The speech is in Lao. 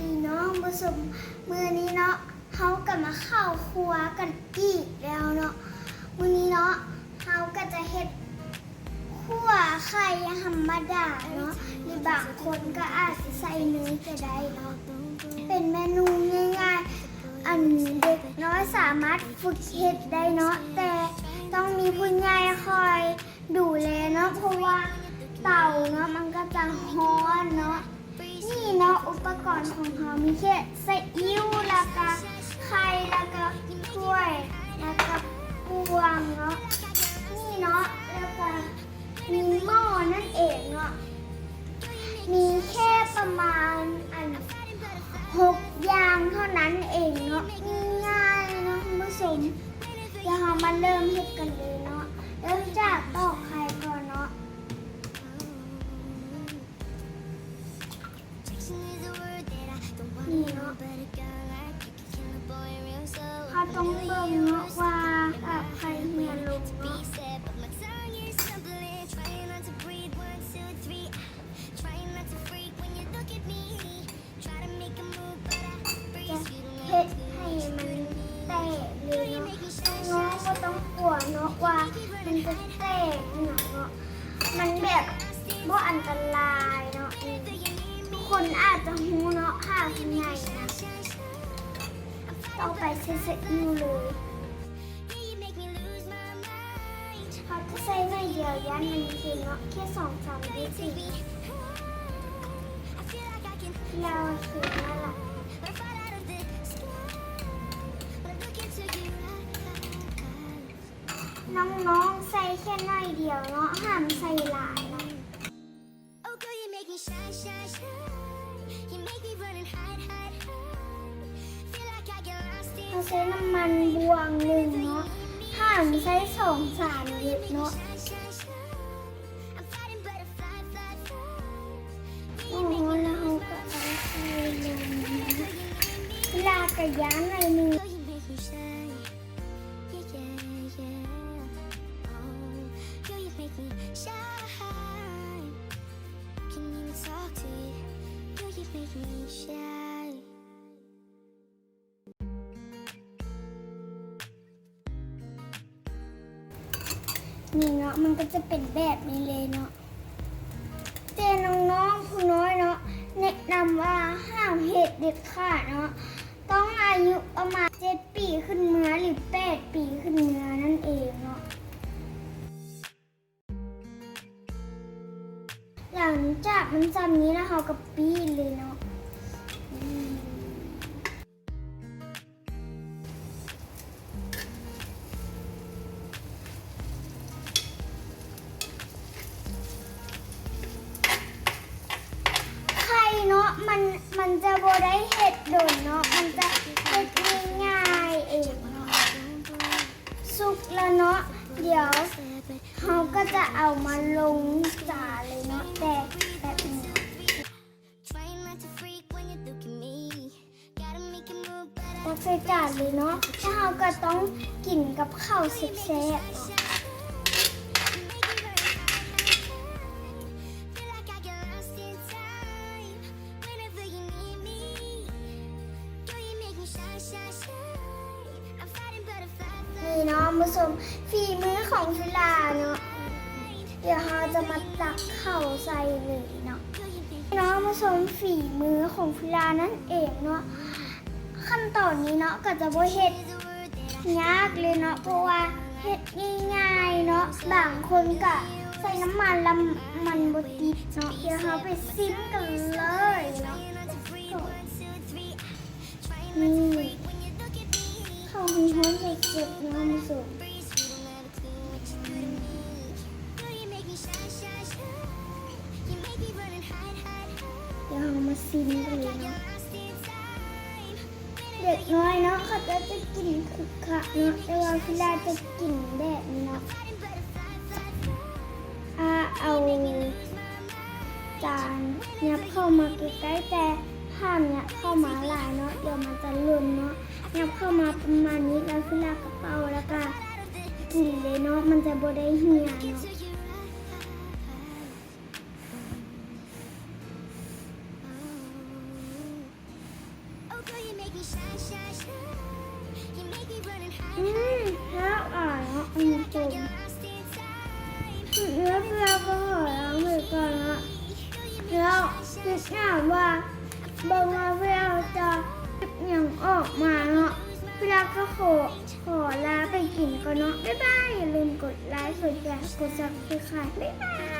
ດີເນາະ ຜູ້ຊົມ ມື້ນີ້ເນາະ ເຮົາກໍມາເຂົ້າຄົວກັນອີກແລ້ວເນາະ. ມື້ນີ້ເນາະ ເຮົາກໍຈະເຮັດຂົ້ວໄຂ່ທຳມະດາເນາະ ຫຼືບາງຄົນກໍອາດຈະໃສ່ເນີຍກໍໄດ້ເນາະ. ເປັນເມນູງ່າຍໆ ອັນເດັກນ້ອຍສາມາດຝຶກເຮັດໄດ້ເນາະ ແຕ່ຕ້ອງມີຜູ້ໃຫຍ່ຄອຍ ດູແລເນາະ ເພາະວ່າເຕົາເນາະ ມັນກໍຈະຮ້ອນເນາະ. ນີ້ເນາະ ອຸປະກອນຂອງເຮົາມີແຄ່ຊາອິ້ວ ແລ້ວກະໄຂ່ ແລ້ວກະຖ້ວຍ ແລ້ວກະບ່ວງເນາະ. ນີ້ເນາະ ແລ້ວກະມີໝໍ້ນັ້ນເອງເນາະ. ມີແຄ່ປະມານ ອັນ ຫົກຢ່າງເທົ່ານັ້ນເອງເນາະ ງ່າຍໆເນາະທ່ານຜູ້ຊົມ. ດຽວເຮົາມາເລີ່ມເຮັດກັນເລີຍເນາະ ເລີ່ມຈາກຕອກໄຂ່ກ່ອນເນາະ. ນີ້ເນາະ ເຮົາຕ້ອງເບິ່ງເນາະວ່າ ອາ ໄຂ່ເຫື່ອລົງເນາະ. ຈະເຮັດໃຫ້ມັນແຕກເລີຍເນາະ. ນ້ອງໆບໍ່ຕ້ອງກົວເນາະວ່າມັນຈະແຕກອີຫຍັງເນາະ ມັນແບບບໍ່ອັນຕະລາຍເນາະ. ທຸກຄົນອາດຈະຮູ້ເນາະ ຖ້າສ່ວນໃຫຍ່ນະ. ຕໍ່ໄປໃສ່ຊາອິ້ວເລີຍ. ເຮົາຈະໃສ່ໜ້ອຍດຽວ ຢ້ານມັນເຄັມເນາະ ແຄ່ສອງສາມວິທີ ລາວເຄັມແລ້ວລະ. ນ້ອງໆໃສ່ແຄ່ໜ້ອຍດຽວເນາະ ຫ້າມໃສ່ຫຼາຍເນາະ. ເຮົາໃສ່ນ້ຳມັນບ່ວງໜຶ່ງເນາະ ຫ້າມໃສ່ສອງສາມລິດເນາະ. ໂອ້ໂຫ ແລ້ວເຮົາກໍເອົາໃສ່ລົງເນາະ ລາກະຢ່າງໜ້ອຍໜຶ່ງ. Yeah, yeah, yeah. Oh, girl, you make me shine. Can't even talk to you. Girl, you make me shine. ນີ້ເນາະ ມັນກໍຈະເປັນແບບນີ້ເລີຍເນາະ. ແຕ່ນ້ອງໆຜູ້ນ້ອຍເນາະ ແນະນຳວ່າຫ້າມເຮັດເດັດຂາດເນາະ ຕ້ອງອາຍຸປະມານເຈັດປີຂຶ້ນເມືອ ຫຼື ແປດປີຂຶ້ນເມືອນັ້ນເອງເນາະ. ຫຼັງຈາກມັນຊ່ຳນີ້ແລ້ວ ເຮົາກໍປີ້ນເລີຍເນາະ. ໄຂ່ເນາະ ມັນ ມັນຈະບໍ່ໄດ້ເຮັດດົນເນາະ ມັນຈະເຮັດງ່າຍໆເອງເນາະ. ສຸກແລ້ວເນາະ ດຽວເຮົາກໍຈະເອົາມາລົງຈານເລີຍເນາະ ແຕ່ແບບນີ້ ຕັກໃສ່ຈານເລີຍເນາະ ແລ້ວເຮົາກໍຕ້ອງກິນກັບເຂົ້າແຊບໆເນາະ. ນີ້ເນາະ ຜູ້ຊົມ ຝີມືຂອງພິລາເນາະ. ດຽວເຮົາຈະມາຕັກເຂົ້າໃສ່ເລີຍເນາະ. ເນາະ ມາຊົມຝີມືຂອງພິລານັ້ນເອງເນາະ. ຂັ້ນຕອນນີ້ເນາະ ກໍຈະບໍ່ເຮັດຍາກເລີຍເນາະ ເພາະວ່າເຮັດງ່າຍໆເນາະ. ບາງຄົນກໍໃສ່ນ້ຳມັນ ແລ້ວມັນບໍ່ຕິດເນາະ. ດຽວເຮົາໄປຊິມກັນເລີຍເນາະ. ນີ້ ເຂົ້າຮ້ອນໆ ເຈັບໆເນາະ ມາຊົມ. ດຽວເຮົາມາຊິມກັນເລີຍເນາະ. ເດັກນ້ອຍເນາະ ເຂົາເຈົ້າຈະກິນຄືຄັກເນາະ ແຕ່ວ່າພິລາຈະກິນແບບນີ້ເນາະ. ອາ ເອົາຈານຫຍັບເຂົ້າມາໃກ້ໆ ແຕ່ຫ້າມຫຍັບເຂົ້າມາຫຼາຍເນາະ ດຽວມັນຈະຫຼົ່ນເນາະ. ຫຍັບເຂົ້າມາປະມານນີ້ ແລ້ວພິລາກະເປົ່າ ແລ້ວກະກິນເລີຍເນາະ ມັນຈະບໍ່ໄດ້ເຫື່ອເນາະ. ນີ້ ອືມ ແລ້ວອາຍເນາະ ອັນນີ້ຕົມ ແລ້ວເພື່ອນກໍຂໍລາໄປກ່ອນເນາະ ແລ້ວຕິດຕາມວ່າ ເບິ່ງວ່າເພື່ອນຈະຄລິບຫຍັງອອກມາເນາະ ເພື່ອນກໍຂໍ ຂໍລາໄປກິນກ່ອນເນາະ ບາຍບາຍ ຢ່າລືມກົດໄລ ກົດແຊ ກົດ Subscribe ບາຍບາຍ.